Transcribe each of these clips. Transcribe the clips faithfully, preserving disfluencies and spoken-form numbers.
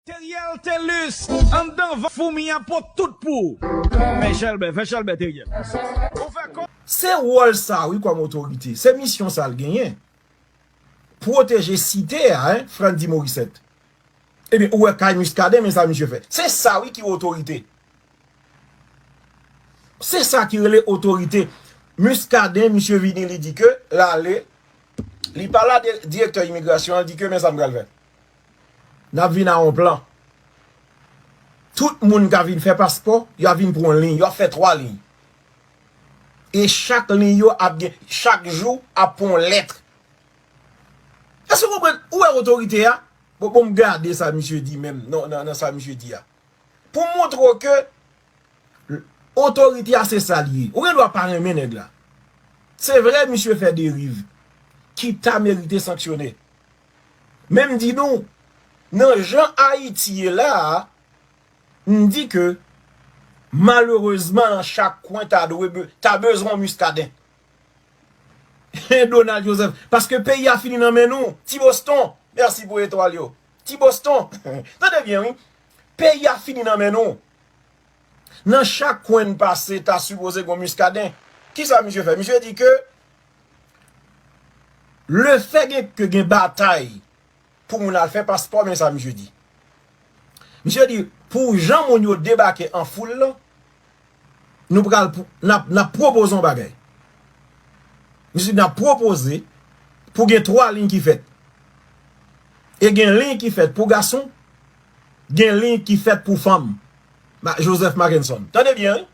Teriel Telus, anndan vant foumi a pot tout pou ou. Fè chèlbè, fè chèlbè, Teriel. Ou fè kò. Se wòl sa, wi, kòm otorite. Se misyon sa l genyen. Pwoteje site a, en, Frandy Morissette. Ebyen, ou wè kay Muscadin, men sa misye fè. Se sa, wi, ki otorite. Se sa ki rele otorite. Muscadin, misye vini, li di ke l ale. Li pale a di-, direktè imigrasyon an, li di ke men sa m pral fè. N ap vin a yon plan. Tout moun k ap vin fè paspò, y ap vin pran yon liy, y ap fè twa liy. E chak liy yo ap gen, chak jou ap pran yon lèt. Èske w konprann? Ou wè otorite a? Bon, bon, m gade sa misye di menm, nan, nan, nan sa misye di a. Pou montre w ke otorite a se sa l ye. Ou gen dwa pa renmen nèg la. Se vre, misye fè deriv ki ta merite sanksyone. Men m di nou, nan jan Ayiti ye la a, m di ke, malerezman, nan chak kwen ta dwe be-, ta bezwen Muscadin. Donald Joseph. Paske peyi a fini nan men nou. Ti Boston, mèsi pou etwal yo. Ti Boston, tande byen, wi. Peyi a fini nan men nou. Nan chak kwen n pase, ta sipoze gon Muscadin. Kisa misye fè? Misye di ke lefè gen, ke gen batay pou moun al fè paspò, men sa misye di. Misye di, pou jan moun yo debake an foul lan, nou pral pou, n ap, n ap pwopoze yon bagay. Misye di, n ap pwopoze pou gen twa liy ki fèt. E gen liy ki fèt pou gason, gen liy ki fèt pou fanm. Ma-, Joseph Mackenson. Tande byen, wi.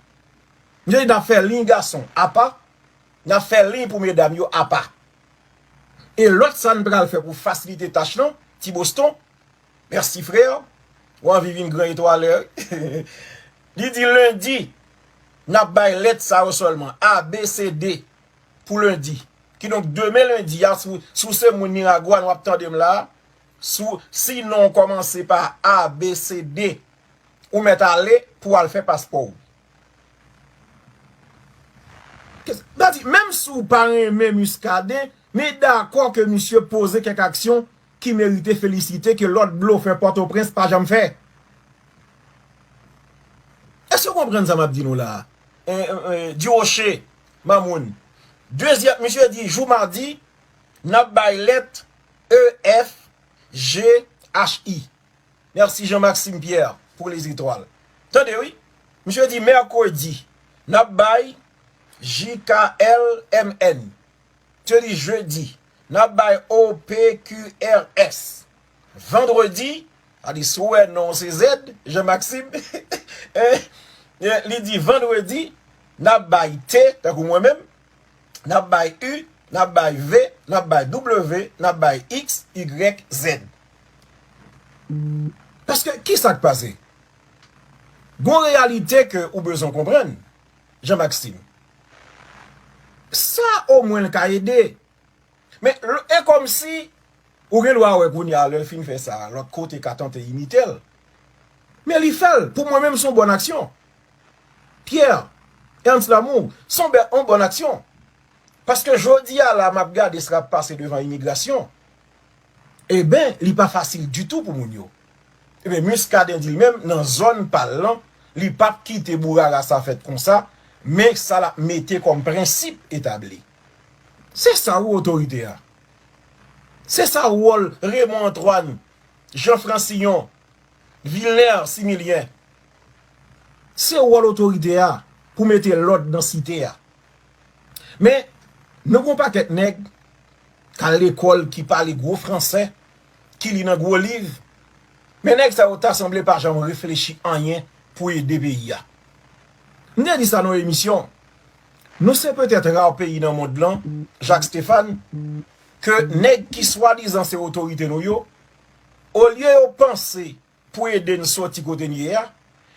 Misye di, n ap fè liy gason apa, n ap fè liy pou medam yo apa. E lòt sa n pral fè pou fasilite tach lan, Ti Boston, mèsi frè, ou anvi vin gran etwalè. Li di lendi, n ap bay lèt sa yo sèlman, A, B, C, D, pou lendi. Kidonk, demen lendi a, si w, si w se moun Miragwàn, w ap tande m la, si w, si non w kòmanse pa A, B, C, D, ou mèt ale pou w al fè paspò w. Sa di, menm si w pa renmen Muscadin, men dakò ke misye poze kèk aksyon ki merite felisite ke lòt blofè Pòtoprens pa janm fè. Èske w konprann sa m ap di nou la a? Eh, eh, eh, Durocher, Mamoun. Dezyèm, misye di, jou madi, n ap bay lèt E F G H I. Mèsi Jean Maxime Pierre pou les étoiles. Tande wi, misye di mèkredi, n ap bay J K L M N. Misye di jedi, n ap bay O P Q R S. Vandredi, sa di si w wè non w se Z, Jean Maxime, eh, eh, li di vandredi, n ap bay T, tankou mwen menm, n ap bay U, n ap bay V, n ap bay W, n ap bay X, Y, Z. Paske, ki sa k pase? Gon reyalite ke ou bezwen konprann, Jean Maxime. Sa omwen l ka ede. Men, l-, e kòmsi, ou gen dwa wè kounye a, lè l fin fè sa, lòt kote ka tante imite l. Men li fè l. Pou mwen menm, se yon bòn aksyon. Pierre, Ernst Lamour, se yon bè-, yon bòn aksyon. Paske jodi a la, m ap gade sa k ap pase devan imigrasyon. Eben, li pa fasil ditou pou moun yo. Eben, Muscadin di l menm, nan zòn pa l lan, li p ap kite bourara sa fèt konsa, men sa l ap mete kòm prensip etabli. Se sa wi otorite a. Se sa wòl Raymond Antoine, Jean Francillon, Vilner Similien. Se wòl otorite a pou mete lòd nan site a. Men, nou gon pakèt nèg k al lekòl, ki pale gwo fransè, ki li nan gwo liv. Men nèg sa yo ta sanble pa janm reflechi anyen pou ede peyi a. M te di sa nan emisyon. Nou se petèt ra peyi nan mond lan, Jacques Stéphane, ke nèg ki swadizan se otorite nou yo, olye yo panse pou ede n sòti kote n ye a,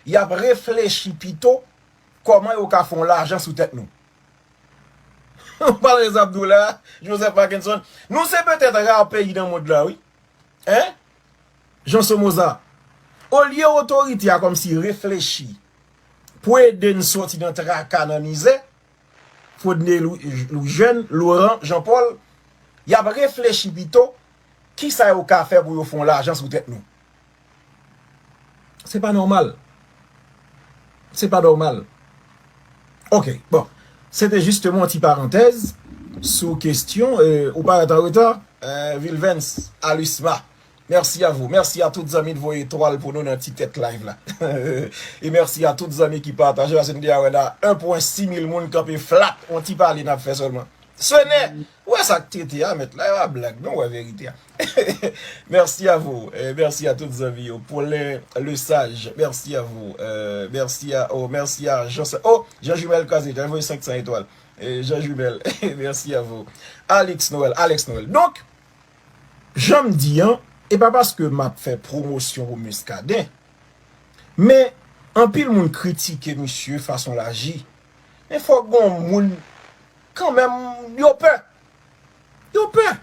y ap reflechi pito kòman yo ka fè yon lajan sou tèt nou. Ou pa wè sa m di w la, Joseph Mackenson? Nou se petèt ra peyi nan mond la, wi. Hein? Jean Somoza, olye otorite a kòmsi reflechi pou ede n sòti nan traka, nan mizè, Frodney Lou-, Loujeune, Laurent, Jean Paul, y ap reflechi pito kisa yo ka fè pou yo fè yon lajan sou tèt nou. Se pa nòmal. Se pa nòmal. Ok, bon. Se te jisteman yon ti parantèz sou kesyon, euh, ou parèt an reta, euh, Vilvens, Alusma. Mèsi a vou. Mèsi a tout zanmi ki voye etwal pou nou nan ti tèt live la. E mèsi a tout zanmi ki pataje, paske nou deja wè la en pwen sis mil moun kanpe flat, yon ti pale n ap fè sèlman. Senè, ou wè sa k tete a, mèt la, e pa blag, non, ou wè verite a. Mèsi a vou. Eh, mèsi a tout zanmi yo. Paulin Lesage, mèsi a vou. Euh, mèsi a, oh, mèsi a Jean, oh, Jean Jumel Kraze, ki voye senk san etwal. Eh, Jean Jumel, mèsi a vou. Alex Noël, Alex Noël. Donk, jan m di an, e pa paske m ap fè pwomosyon pou Muscadin, men anpil moun kritike misye fason l aji. Men fòk gen moun, kanmenm, yo pè. Yo pè.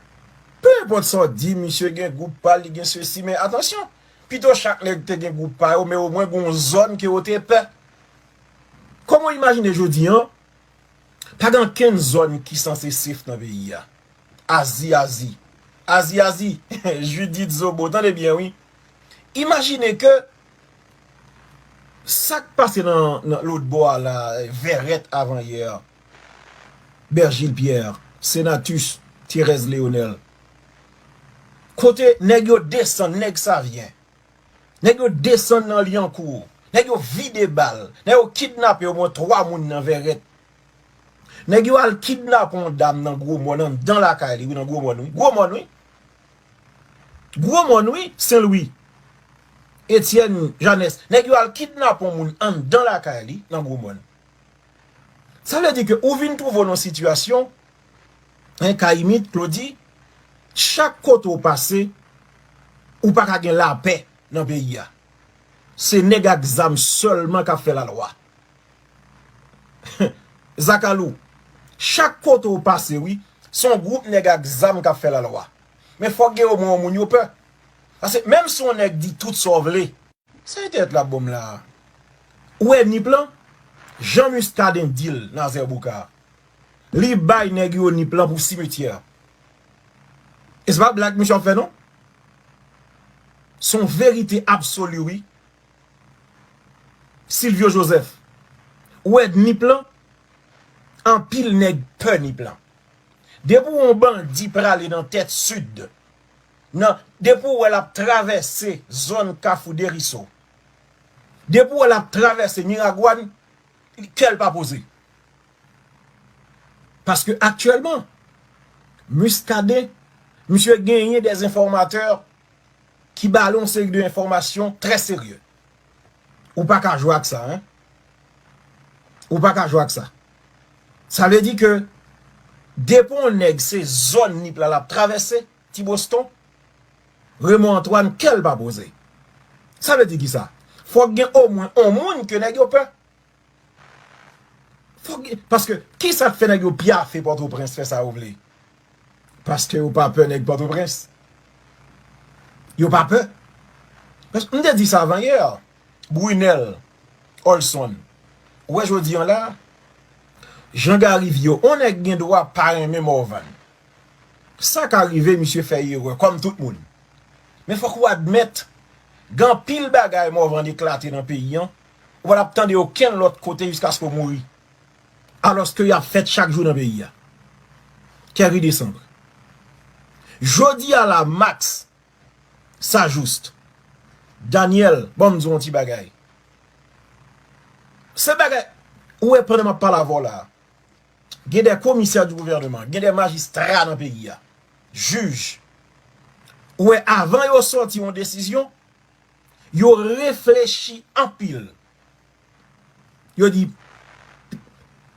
Pe enpòt sa w di, misye gen gwoup pa l, li gen sesi, men atansyon, pito chak nèg te gen gwoup pa yo, men omwen gen yon zòn ke yo te pè. Kòman w imajine jodi an, pa gen okenn zòn ki sanse safe nan peyi a? Azi, Azi. Azi, Azi. Judith Zobo, tande byen, wi. Imajine ke sa k pase nan, nan lòt bò a la, Vèrèt avanyè, Bergil Pierre, Senatus, Thérèse Léonel. Kote nèg yo desann, nèg Savyen. Nèg yo desann nan Lyankou. Nèg yo vide bal. Nèg yo kidnape omwen twa moun nan Vèrèt. Nèg yo al kidnape yon dam nan Gwo Mòn, anndan lakay li, wi, nan Gwo Mòn, wi. Gwo Mòn, wi. Gwo Mòn, wi, Sen Lwi. Etienne Janès. Nèg yo al kidnape yon moun anndan lakay li, nan Gwo Mòn. Sa vle di ke ou vin twouve w nan sitiyasyon, en, Kayimit, Claudy, chak kote w pase, ou pa ka gen lapè nan peyi a. Se nèg ak zam sèlman k ap fè lalwa. Zakalou, chak kote w pase, wi, se yon gwoup nèg ak zam k ap fè lalwa. Men fòk gen omwen yon moun yo pè. Paske menm si yon nèg di tout sa w vle, sa entènèt la ban m la a. Ou wè Nip lan? Jan Muscadin di l, Nazaire Boucard. Li bay nèg yo Nip lan pou simetyè. E se pa blag misye ap fè, non. Se yon verite absoli, wi. Silvio Joseph. Ou wè Nip lan? Anpil nèg pè Nip lan. Depi w wè yon bandi prale nan tèt sid, nan, depi w wè l ap travèse zòn Kafou Deriso, depi w wè l ap travèse Miragwàn, kè l pa poze. Paske aktyèlman, Muscadin, misye genyen dè enfòmatè ki ba l yon seri de enfòmasyon trè serye. Ou pa ka jwe ak sa, en. Ou pa ka jwe ak sa. Sa vle di ke depi yon nèg se zòn Nip la l ap travèse, Ti Boston, Raymond Antoine, kè l pa poze. Sa vle di kisa? Fòk gen omwen yon moun ke nèg yo pè. Fòk gen, paske kisa k fè nèg yo pyafe Pòtoprens, fè sa yo vle? Paske yo pa pè nèg Pòtoprens. Yo pa pè. Paske m te di sa avanyè. Brunel Olson. Ou wè jodi an la, Jean Gary Viau, yon nèg gen dwa pa renmen Morvan. Sa ka rive, misye fè erè, kòm tout moun. Men fòk ou admèt, gen anpil bagay Morvan eklate nan peyi an, ou pa t ap tande okenn lòt kote jiskaske w mouri. Alòske y ap fèt chak jou nan peyi a. Kerry Décembre. Jodi a la, Max, Sajuste, Daniel, ban m di w yon ti bagay. Se bagay, ou wè pandan m ap pale avè w la, gen de komisè di gouvènman, gen de majistra nan peyi a, jij. Ou wè, avan yo sòti yon desizyon, yo reflechi anpil. Yo di,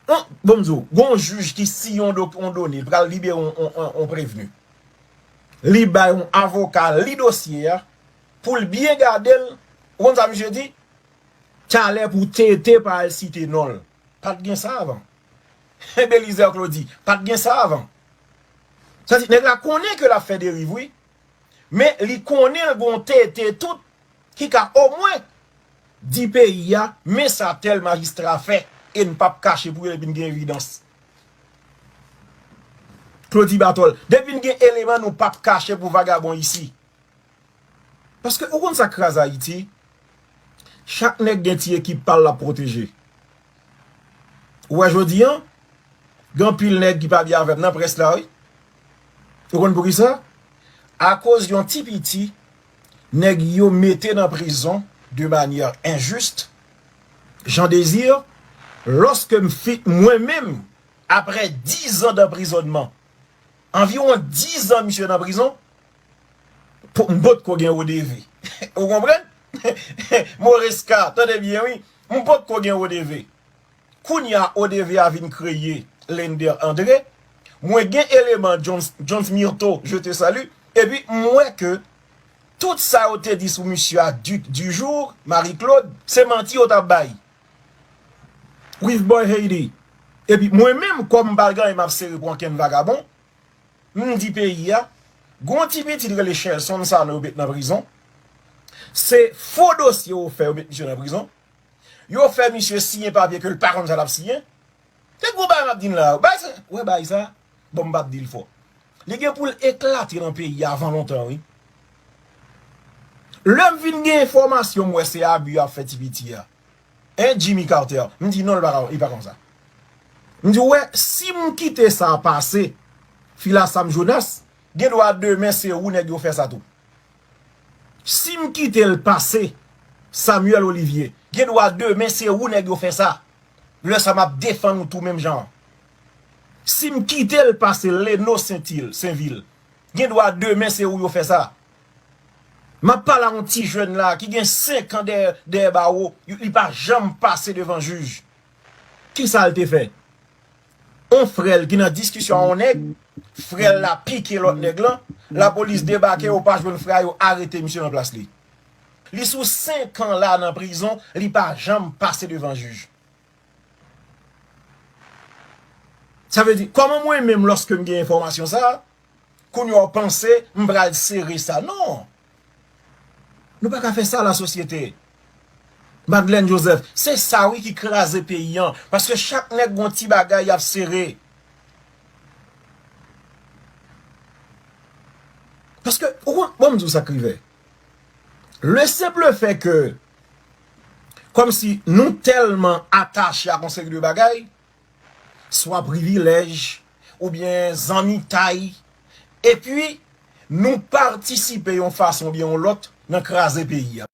on, bon, m di w, gon jij ki siyen yon do-, yon done, li pral libere yon, yon, yon, yon prevni. Li bay yon avoka li dosye a pou l byen gade l. Ou konn sa misye di? Talè pou T T pa al site non l. Pa t gen sa avan. Belizaire Claudy, pa t gen sa avan. Sa di, nèg la konnen ke l ap fè deriv, wi. Men li konnen l gon T T tout ki ka omwen di peyi a, men sa tèl majistra fè, e n p ap kache pou yo depi n gen evidans. Claudy Batol, depi n gen eleman, nou p ap kache pou vagabon isi. Paske ou konn sa k kraze Ayiti? Chak nèg gen ti ekip pa l l ap pwoteje. Ou wè jodi a, gen anpil nèg ki pa byen avè m nan près la, wi. Ou konn poukisa? Akoz yon ti piti, nèg yo mete nan prizon de manyè enjis, Jean Désir, lòske m fi-, mwen menm, aprè diz an danprizònman, anviwon diz an misye nan prizon, pou, m potko gen O D V. Ou konprann? Moreska, tande byen, wi. M potko gen O D V. Kounye a, O D V a vin kreye Lender André. Mwen gen eleman Jones, Jones Myrtho, je te salue. Epi, m wè ke tout sa yo te di sou misye a, Duc du jour, Marie Claude, se manti yo t ap bay. With Boy Haiti. Epi, mwen menm, kòm m pa t gen anyen m ap sere pou ankenn vagabon, m di peyi a, gon ti pitit rele Shelson Sanon yo met nan prizon. Se fo dosye yo fè, yo met misye nan prizon. Yo fè misye siyen papye ke l pa konn sa l ap siyen. Se gwo bagay m ap di n la. Bagay sa, wè bagay sa, bon, m p ap di l fò. Li gen pou l eklate nan peyi a avan lontan, wi. Lè m vin gen enfòmasyon, m wè se abi y ap fè ti piti a. Hein, Jimmy Carter? M di non, li pa ka, li pa konsa. M di, wè, si m kite sa pase, Fila Sam Jonas, gen dwa demen se ou nèg yo fè sa tou. Si m kite l pase, Samuel Olivier, gen dwa demen se ou nèg yo fè sa. Lè sa m ap defann ou tou menm jan an. Si m kite l pase Leno Sentil, Senvil, gen dwa demen se ou yo fè sa. M ap pale a yon ti jèn la ki gen senk an dèyè, dèyè bawo, li pa janm pase devan jij. Kisa l te fè? On frè l ki nan diskisyon a on nèg, frè l la pike lòt nèg lan, lapolis debake, yo pa jwenn frè a, yo arete misye nan plas li. Li sou senk an la nan prizon, li pa janm pase devan jij. Sa vle di, kòman mwen menm, lòske m gen enfòmasyon sa a, kounye a w panse m pral sere sa? Non! Nou pa ka fè sa, lasosyete. Madeleine Joseph, se sa wi ki kraze peyi an. Paske chak nèg gon ti bagay y ap sere. Paske, ou konn, bon, m di w sa k rive. Le simple fait que, kòmsi nou tèlman atache ak yon seri de bagay, swa privilèj, oubyen zanmitay, epi nou patisipe yon fason oubyen yon lòt nan kraze peyi a.